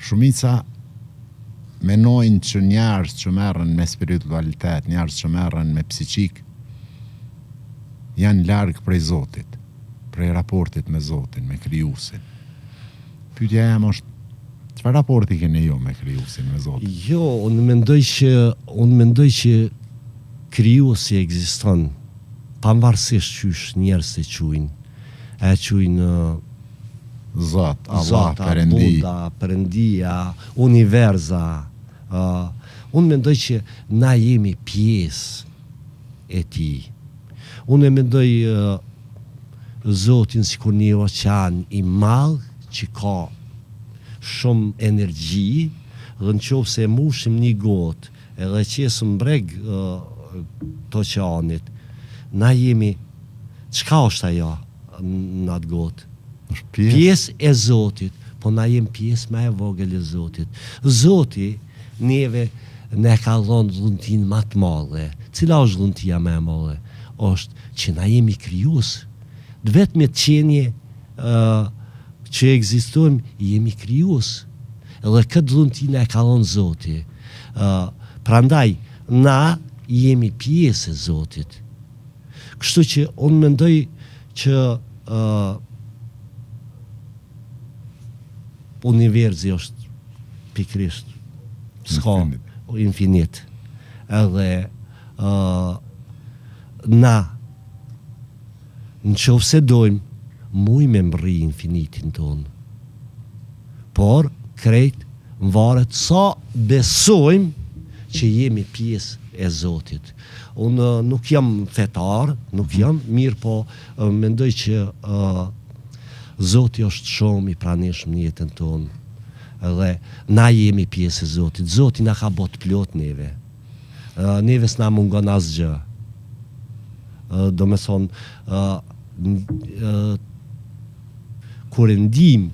Shumica menojnë që njerëz që merren me spiritualitet, njerëz që merren me psikik, janë larg prej Zotit, prej raportit me Zotin, me Krijuesin. Pyetja jem është, çfarë raporti keni ju me Krijuesin, me Zotin? Jo, unë mendoj që unë mendoj që Krijuesi ekziston, pavarësisht qysh njerëzit e quajnë. E quajnë Zot, Allah, Zota, Perëndi. Buda, Perëndia, univerza. Uh, unë mendoj që na jemi pjesë e tij. Unë e mendoj uh, Zotin sikur një oqean i madh që ka shumë energji dhe në qoftë se e mushim një gotë edhe e qesim breg uh, të oqeanit, na jemi, çka është ajo në atë gotë? Është pjesë. Pjesë e Zotit, po na jemi pjesë ma e vogël e Zotit. Zoti neve na ka dhonë dhuntinë ma të madhe. Cila është dhuntia ma e madhe? Është që na jemi krijues. Të vetmit qenie uh, që ekzistojmë, jemi krijues. Edhe këtë dhunti na e ka dhonë Zoti. Uh, prandaj, na jemi pjesë e Zotit. Kështu që unë mendoj që uh, universi është pikërisht s'ka Infinit. infinit. Edhe uh, na në qoftë se dojmë, mujmë me mrri infinitin tonë. Por, krejt varet sa besojmë që jemi pjesë e Zotit. Unë nuk jam fetar, nuk jam, mirë po mendoj që uh, Zoti është shumë i pranishëm në jetën tonë. Edhe na jemi pjesë e Zotit. Zoti na ka bo të plot neve. Uh, neve s'na mungon asgjë. Uh, do me thonë, uh, uh, kur e ndim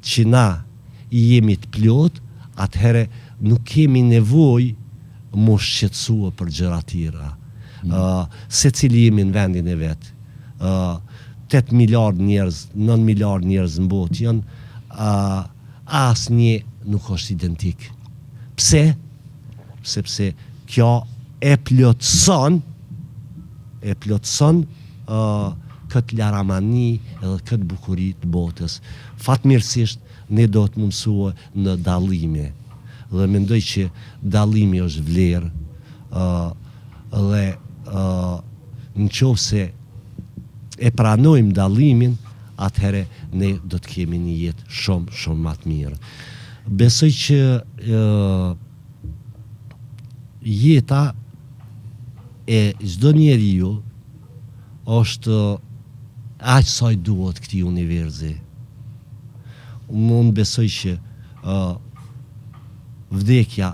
që na jemi të plot, atëherë nuk kemi nevojë mu shqetësua për gjëra tjera. Mm. Uh, secili jemi në vendin e vet. Uh, 8 miliard njerëz, 9 miliard njerëz në botë janë, uh, asnjë nuk është identik. Pse? Sepse kjo e plotëson e plotëson uh, këtë laramani edhe këtë bukuri të botës. Fatmirësisht ne do të mësua në dallime. Dhe mendoj që dallimi është vlerë uh, dhe uh, në qoftë se e pranojmë dallimin, atëherë ne do të kemi një jetë shumë, shumë më të mirë. Besoj që uh, jeta e çdo njeriu është aq sa i duhet këtij universi. Unë besoj që uh, vdekja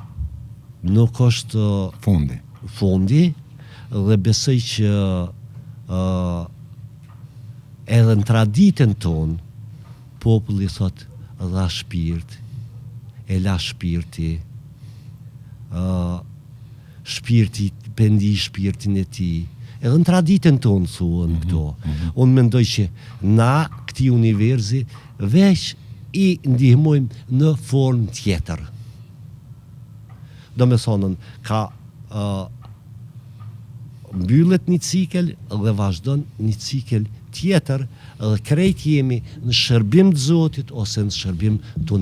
nuk është fundi. Fundi dhe besoj që uh, edhe në traditën tonë populli thot dha shpirt, e la shpirti, uh, shpirti, pendi shpirtin e tij. Edhe në traditën tonë thuhen këto. Mm -hmm. Unë mendoj që na këtij universi veç i ndihmojmë në formë tjetër. Do me thonën, ka uh, mbyllet një cikël dhe vazhdon një cikël tjetër dhe krejt jemi në shërbim të Zotit ose në shërbim të.